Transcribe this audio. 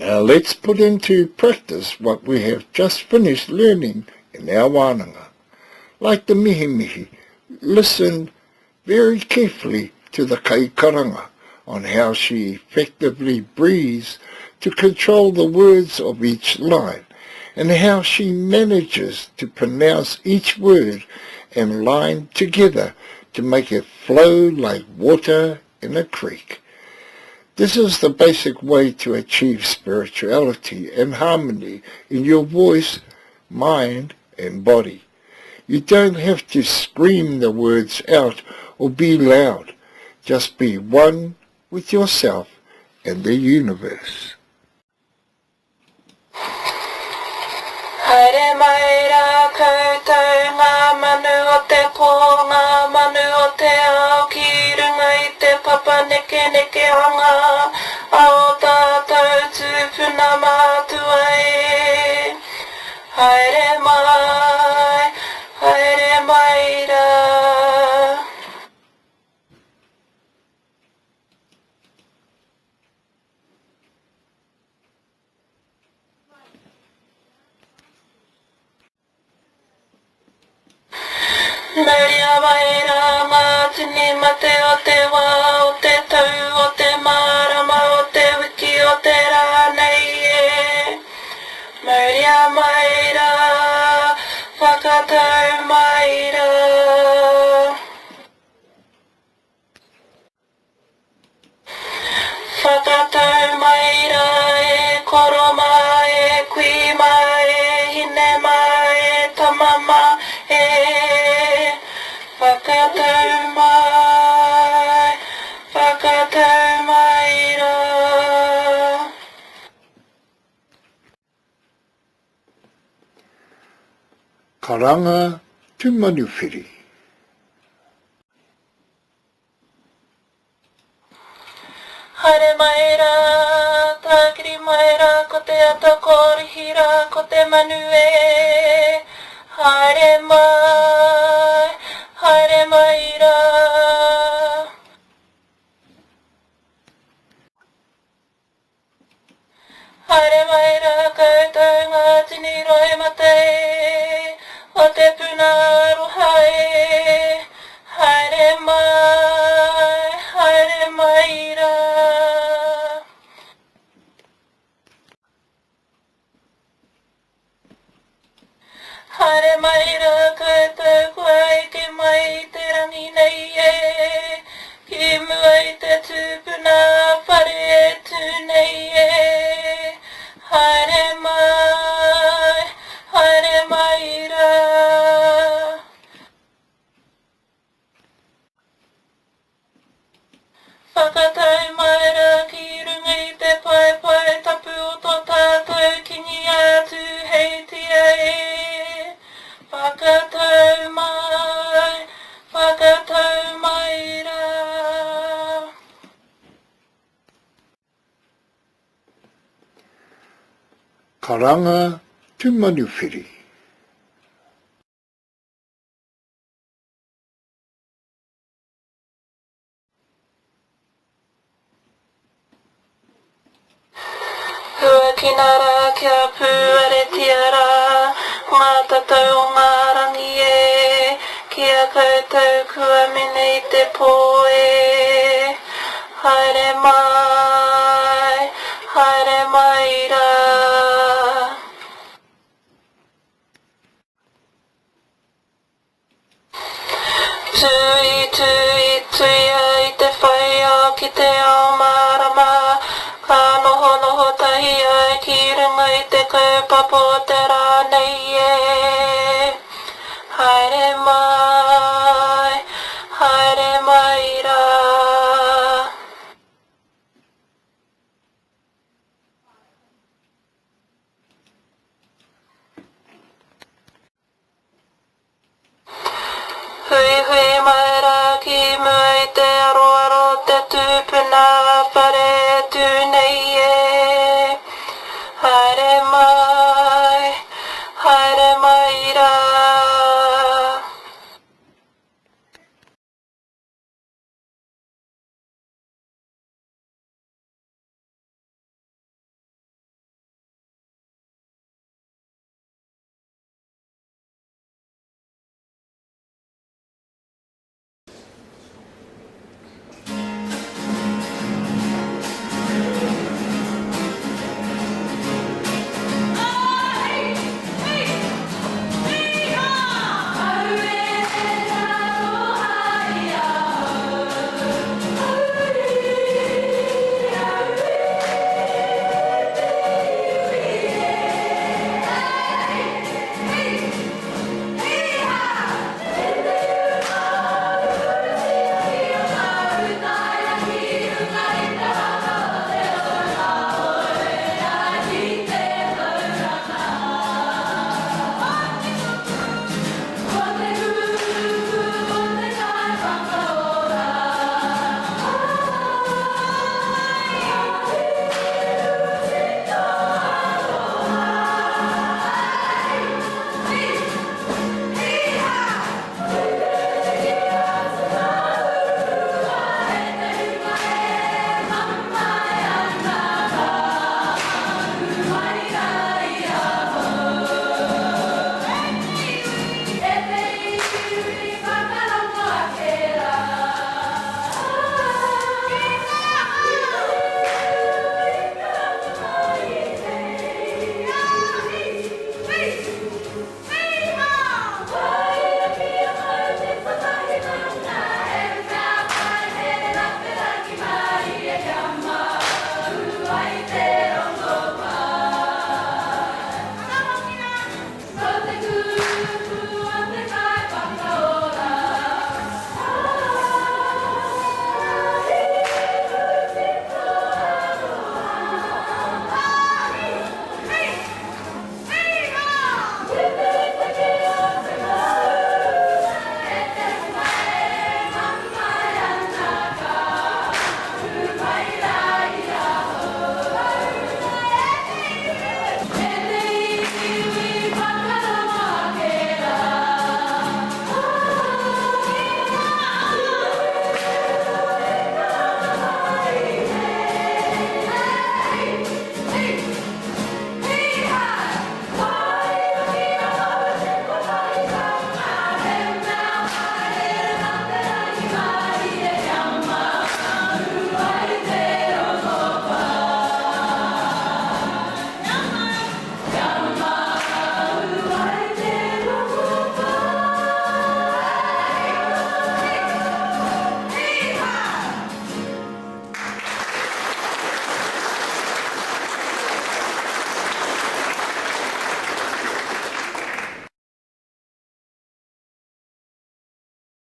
Now let's put into practice what we have just finished learning in our wānanga. Like the mihimihi, listen very carefully to the kaikaranga on how she effectively breathes to control the words of each line and how she manages to pronounce each word and line together to make it flow like water in a creek. This is the basic way to achieve spirituality and harmony in your voice, mind, and body. You don't have to scream the words out or be loud. Just be one with yourself and the universe. Haere mai rā koutou ngā manu o te pō, ngā manu o te ao ki runga i te papa nekenekehanga a ō tātou tūpuna mātua e. Haere mai, haere mai rā. Mauria mai rā ngā tini mate o te wā, o te tau, o te marama, o te wiki, o te rā nei e. Mauria mai rā, whakatau mai rā. Whakatau mai rā e koro mā, e kui mā, e hine mā, e tama mā, e. Whakatau mai, whakatau mai rā. Karanga te manuwhiri. Haere mai rā, tākiri mai rā, ko te ata kōrihi rā, ko te manu e. Haere mai, haere mai rā. Haere mai rā koutou ngā tini roimata e, o te puna aroha e. Haere mai, haere mai rā. Haere mai rā koutou kua eke mai i te rangi nei e, ki mua i te tupuna whare e tū nei e. Haere mai, haere mai rā. Whakatau mai rā ki runga i te paepae tapu o tō tātou Kingi a Tūheitia e. Whakatau mai, whakatau mai rā. Karanga te manuwhiri. Huakina rā kia pūaretia rā ngā tatau o ngā rangi e, ki a koutou kua mene i te pō e. Haere mai, haere mai rā. Tui, tui, tuia i te whai ao ki te ao mārama, ka nohonoho tahi ai ki runga i te kaupapa o te.